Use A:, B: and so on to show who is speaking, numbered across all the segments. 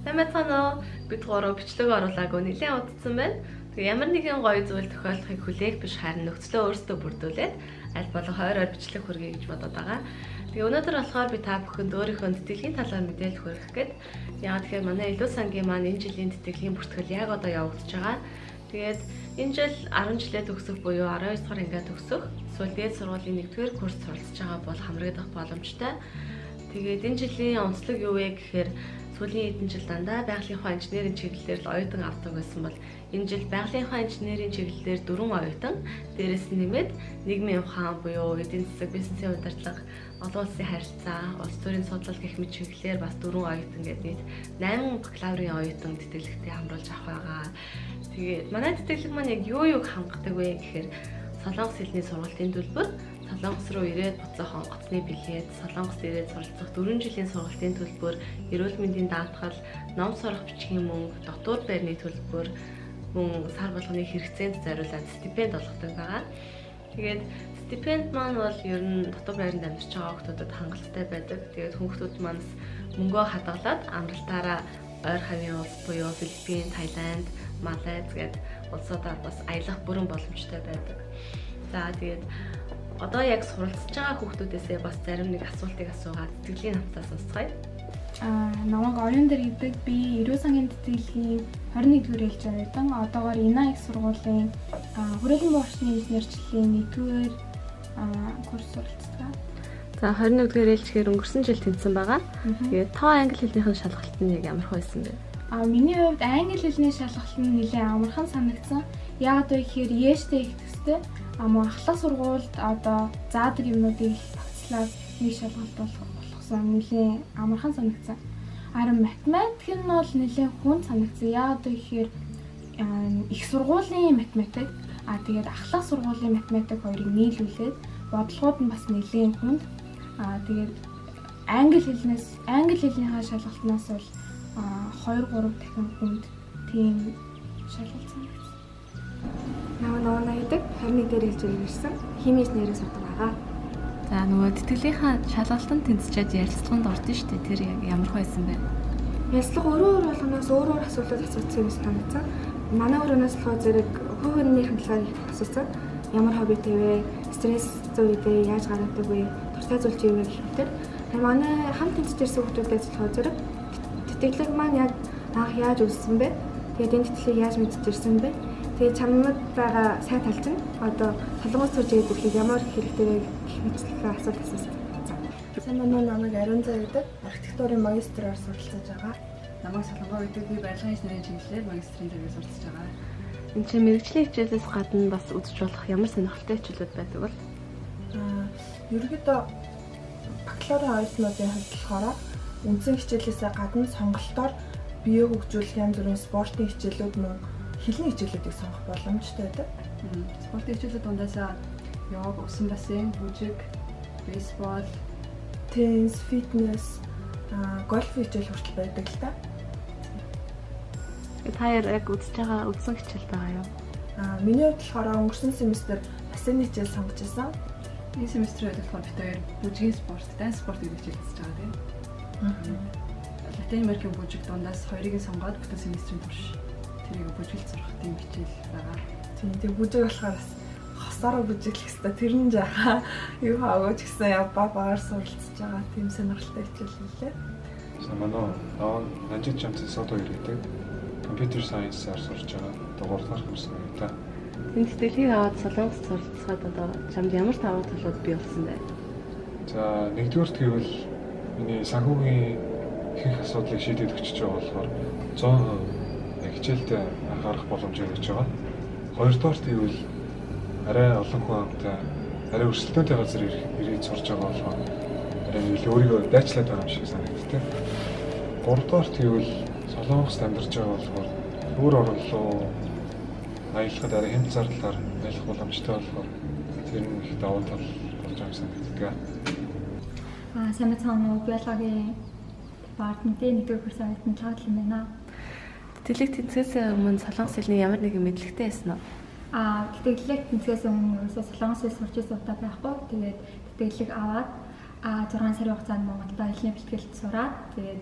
A: Сайн байцгаана уу? Бид гурав бичлэг оруулаагүй нэлээд удацсан байна. Тэгээ ямар нэгэн гоё зүйл тохиолдохыг хүлээх биш, харин нөхцлөө өөрсдөө бүрдүүлээд аль болох ойр ойр бичлэг хүргэе гэж бодоод байгаа. Тэгээ өнөөдөр болохоор би та бүхэнд өөрийнхөө тэтгэлийн талаар мэдээлэл хүргэх гээд. Яагаад тэгэхээр манай Илүү сангийн маань энэ жилийн тэтгэлийн бүртгэл яг одоо явагдаж байгаа. Тэгээд энэ жил 10 жилээ төгсөх буюу 12 дугаар ангиа төгсөх, эсвэл дээд сургуулийн 1-р курс суралцж байгаа бол хамрагдах боломжтой. Тэгээд энэ жилийн онцлог юу вэ гэхээр сүүлийн хэдэн жил дандаа байгалийн ухаан инженерийн чиглэлээр л оюутан авдаг байсан бол энэ жил байгалийн ухаан инженерийн чиглэлээр 4 оюутан, дээрээс нь нэмээд нийгмийн ухаан буюу эдийн засаг, бизнесийн удирдлага, олон улсын харилцаа, улс төрийн судлал гэх мэт чиглэлээр бас 4 оюутан гээд нийт 8 бакалаврын оюутан тэтгэлэгтээ хамруулж авах байгаа. Тэгээд манай тэтгэлэг маань яг юу юуг хангадаг вэ гэхээр Солонгос хэлний сургалтын төлбөр, Солонгос руу ирээд буцах онгоцны билет, Солонгост ирээд суралцах 4 жилийн сургалтын төлбөр, эрүүл мэндийн даатгал, ном сурах бичгийн мөнгө, дотуур байрны төлбөр, мөн сар болгоны хэрэгцээнд зориулаад стипенд олгодог байгаа. Тэгээд стипенд маань бол ер нь дотуур байранд амьдарч байгаа хүмүүсд хангалттай байдаг. Тэгээд хүүхдүүд маань мөнгөө хадгалаад амралтаараа ойр хавийн улс буюу Филиппин, Таиланд, Малайз гээд улсуудаар бас аялах бүрэн боломжтой байдаг. За, тэгээд одоо яг суралцж байгаа хүүхдүүдээсээ бас зарим нэг асуултыг асуугаад тэтгэлийн хавтаа сонсцгоё.
B: Намайг Оюун дээр гэдэг. Би Эрүү сангийн тэтгэлийн 21 дугаар ээлжээр оюутан. Одоогоор Ина их сургуулийн хүрээлэн буурчны инженерчлэлийн 1-р курс суралцдаг.
A: За, 21 дугаар ээлжихээр өнгөрсөн жил тэнцсэн байгаа. Тэгээд тоо англи хэлнийхэн шалгалт нь яг ямар байсан бэ?
B: Миний хувьд англи хэлний шалгалт нь нэлээд амархан санагдсан. Яагаад вэ гэхээр ээжтэй их төстэй. Мөн ахлах сургуульд одоо заадаг юмнуудыг багцлаад нэг шалгалт болгосон, нэлээд амархан санагдсан. Харин математик нь бол нэлээд хүнд санагдсан. Яагаад вэ гэхээр их сургуулийн математик, тэгээд ахлах сургуулийн математик хоёрыг нийлүүлээд бодлогууд нь бас нэлээд хүнд. Тэгээд англи хэлнээс англи хэлнийхаа шалгалтнаас бол 2 3 дахин хүнд тийм шалгалт санагдсан.
C: Намайг Нуuna гэдэг, 21 дээр ээлжээр ирсэн. Химийн инженерээр сурдаг байгаа.
A: За, нөгөө тэтгэлийнхаа шалгалтанд тэнцчихэд ярилцлаганд ордон шүү дээ. Тэр яг ямар байсан бэ?
C: Ярилцлага өөр өөр болгоноос өөр өөр асуултууд асуусан юм санагдсан. Манай өрөөнөөс болохоор зэрэг хувь хүнийхэн талаар асуусан. Ямар хоббитэй вэ? Стресс зүй үедээ яаж гаргадаг вэ? Дуртай зүйл чи юу вэ гэх мэтэр. Манай хамт тэнцэж ирсэн хүмүүсээс болохоор зэрэг тэтгэлэг маань яг анх яаж үүссэн бэ? Тэгээд энэ тэтгэлгийг яаж мэдчихэрсэн бэ? Тэгээд чамд байгаа сайн тал чинь одоо Солонгос сурж байгаа бүхийг ямар хэрэгтэй вэ гэх мэтлээ асуулт асуусан.
D: Сайн байна уу? Намайг Ариун заа гэдэг. Архитектурын магистраар суралцж байгаа.
E: Намайг Солонгоо гэдэг. Би барилгын инженерийн чиглэлээр магистрийн зэрэгээр суралцж байгаа.
A: Энд чинь мэргэжлийн хичээлээс гадна бас үзэж болох ямар сонирхолтой хичээлүүд байдаг вэ?
D: Ерөнхийдөө бакалаврын оюутнуудын хувьд болохоор үндсэн хичээлээсээ гадна сонголтоор бие хөгжүүлэх янз бүрийн спортын хичээлүүд, мөн хэлний хичээлүүдийг сонгох боломжтой байдаг.
E: Спортын хичээлүүд дундаасаа йог, усан бассейн, бүжиг, бейсбол,
D: теннис, фитнес, гольф хичээл хүртэл байдаг л та.
A: Та яг үзэж байгаа үзсэн хичээл байгаа юу?
D: Миний хувьд болохоор өнгөрсөн семестр бассейн хичээл сонгож байсан.
E: Энэ семестрийн хувьд болохоор бид хоёр бүжгийн спорт, данс спорт гэдэг хичээл үзэж байгаа, тийм. Латин Америкийн бүжиг дундаас хоёрыг нь сонгоод бүтэн семестрийн турш тэрийг бүжиглж сурах тийм хичээл байгаа.
D: Тийм, тэг бүжиг болохоор бас хосоороо бүжиглэх хэвээр, тэр нь жаахан юу хаагаач гэсэн явба багаар суралцж байгаа тийм сонирхолтой хичээл лээ.
F: За, манай Нанжид Чамцын Содо гэдэг, компьютер сайенсаар сурч байгаа. Одоо 3 дахь курс оюутан.
A: Энэ тэтгэлгийг аваад Солонгост суралцахад одоо чамд ямар давуу талууд бий болсон бэ?
F: За, нэгдүгээрт гэвэл миний санхүүгийн ихэнх асуудлыг шийдээд өгч байгаа болохоор 100% хичээлдээ анхаарах боломжийг өгч байгаа. Хоёрдугаарт гэвэл арай олон хүн амтай, арай өрсөлдөөнтэй газар ирээд сурж байгаа болохоор арай нэг л өөрийгөө дайчлаад байгаа юм шиг санагддаг. Гуравдугаарт гэвэл Солонгост амьдарч байгаа болохоор өөр орн руу аялахад арай хямд зарлалаар аялах боломжтой болохоор тэр нь их давуу тал болж байгаа юм санагддаг.
G: Сайн байцгаана уу? Биологийн департаментын нэгдүгээр курсын оюутан Чагал юм байна.
A: Тэтгэлэг тэнцээс өмнө солонгос хэлний ямар нэгэн мэдлэгтэй байсан уу?
G: Тэтгэлэг тэнцээс өмнө ерөөсөө солонгос хэл сурч ирсэн удаа байхгүй. Тэгээд тэтгэлэг аваад 6 сарын хугацаанд Монголд хэлний бэлтгэлд сураад, тэгээд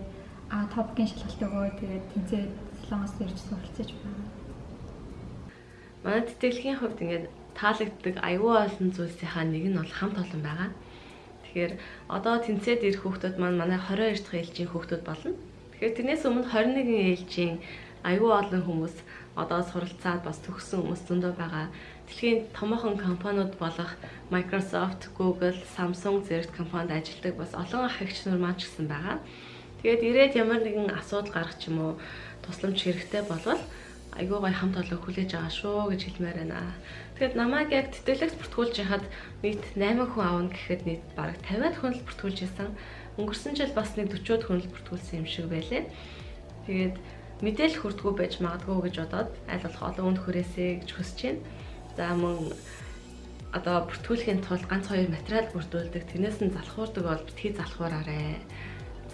G: TOPIK-ийн шалгалт өгөө, тэгээд тэнцээ Солонгос ирж суралцаж байна.
A: Манай тэтгэлгийн хувьд ингээд таалагддаг аюул олон зүйлсийнхаа нэг нь бол хамт олон байгаа. Тэгэхээр одоо тэнцээд ирэх хүүхдүүд маань манай 22 дахь ээлжийн хүүхдүүд болно. Тэгэхээр тэрнээс өмнө 21 ээлжийн аюул олон хүмүүс одоо суралцаад бас төгссөн хүмүүс зөндөө байгаа. Дэлхийн томоохон компаниуд болох Microsoft, Google, Samsung зэрэгт компанид ажилладаг бас олон ах эгч нар маань ч гэсэн байгаа. Тэгээд ирээд ямар нэгэн асуудал гарах ч юм уу, тусламж хэрэгтэй болвол айгүй гоё хамт олон хүлээж байгаа шүү гэж хэлмээр байна. Тэгэхээр намайг яг тэтгэлэгт бүртгүүлж яхад нийт 8 хүн авна гэхэд нийт бараг 50-аад хүн л бүртгүүлж исэн. Өнгөрсөн жил бас нэг 40-од хүн л бүртгүүлсэн юм шиг байлээ. Тэгээд мэдээлэл хүрдэггүй байж магадгүй гэж бодоод аль болох олон хүнд хүрээсэй гэж хүсэж байна. За, мөн одоо бүртгүүлэхийн тулд ганц хоёр материал бүрдүүлдэг. Тэрнээс нь залхуурдаг бол битгий залхуураарай.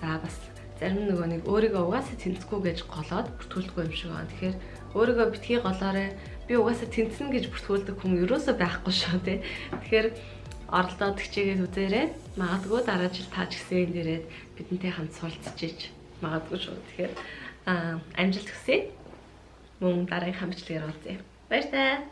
A: За, бас зарим нөгөө нэг өөрийгөө угаасаа тэнцэхгүй гэж голоод бүртгүүлдэггүй юм шиг байна. Тэгэхээр өөрийгөө битгий голоорой. Би угаасаа тэнцэнэ гэж бүртгүүлдэг хүн ерөөсөө байхгүй шүү, тий. Тэгэхээр оролдоод хичээгээд үзээрэй. Магадгүй дараа жил та ч гэсэн энд ирээд бидэнтэй хамт суралцж иж магадгүй шүү. Тэгэхээр амжилт хүсье. Мөн дараагийн хамтлагаар уулзъя. Баяртай.